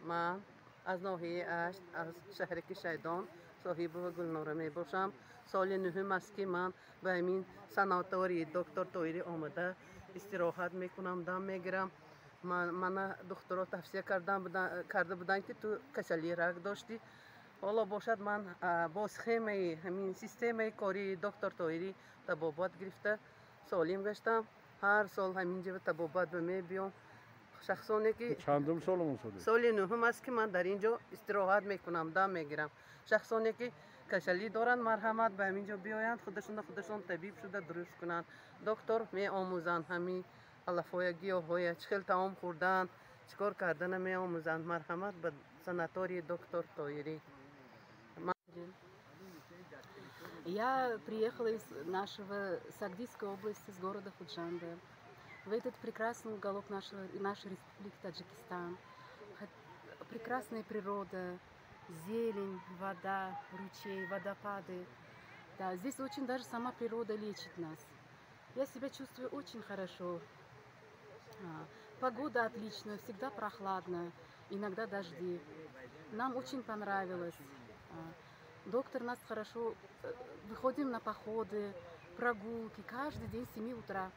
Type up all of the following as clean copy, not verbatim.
Ман аз ноҳияи Ашт, аз шаҳраки Шайдон, Соҳибова Гулнора мебошам. Соли нуҳум аст, ки ман ба ҳамин санатории доктор Тоирӣ омада истироҳат мекунам, дам мегирам. Мана духтуро тавсия карда буданд, ки ту касалии рак доштӣ. Ҳоло бошад, ман бо схемаи ҳамин системаи кории доктор Тоирӣ табобат гирифта, солим гаштам. Ҳар сол ҳамин ҷо табобат ба мебиём. Шахсоне ки Чандум сол омадед? Соли нуҳум аст, ки ман дар ин ҷо истироҳат мекунам, дам мегирам. Шахсоне ки касалӣ доранд, марҳамат, ба ҳамин ҷо биёянд, худашонро худашон табиб шуда дуруст кунанд. Доктор меомӯзанд ҳамин алафҳоя, гиёҳҳоя, чӣ хел таом хӯрдан, чӣ кор кардана меомӯзанд. Марҳамат ба санатории доктор Тоирӣ. Я приехала из нашего Согдийской области, с города Худжанда, в этот прекрасный уголок нашей республики Таджикистан. Прекрасная природа, зелень, вода, ручей, водопады. Да, здесь очень даже сама природа лечит нас. Я себя чувствую очень хорошо. Погода отличная, всегда прохладно, иногда дожди. Нам очень понравилось. Доктор нас хорошо. Выходим на походы, прогулки каждый день с 7 утра.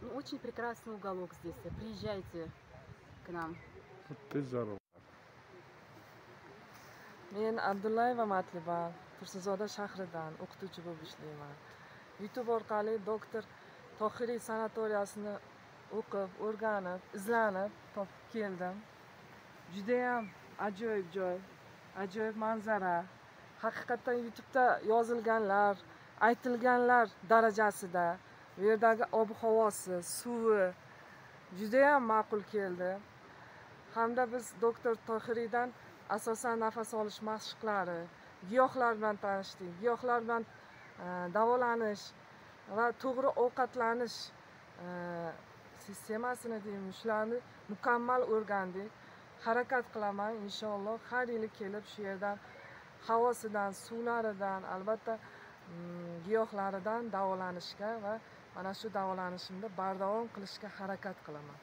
Ну, очень прекрасный уголок здесь. Приезжайте к нам. Ты здоров. Men Abdullayeva Matluba, Tursunzoda shahridan, o'qituvchi bo'lib ishlayman. YouTube orqali doktor Tohiriy sanatoriyasini o'qib, o'rganib, izlanib topib keldim. Judayam ajoyib joy, ajoyib manzara. Haqiqatdan YouTube'da yozilganlar, aytilganlar darajasida. Bu yerdagi ob-havosi, suvi judayam ma'qul keldi. Hamda biz doktor Tohiriydan asosan nafas olish mashqlari, giyohlar bilan tanishdik. Giyohlar bilan davolanish va to'g'ri ovqatlanish sistemasini deymiz, shularni mukammal o'rgandik. Harakat qilaman inshaalloh har yili kelib shu yerdan havosidan, suvlaridan, albatta giyohlaridan davolanishga va mana shu davolanishimni bardavom qilishga harakat qilaman.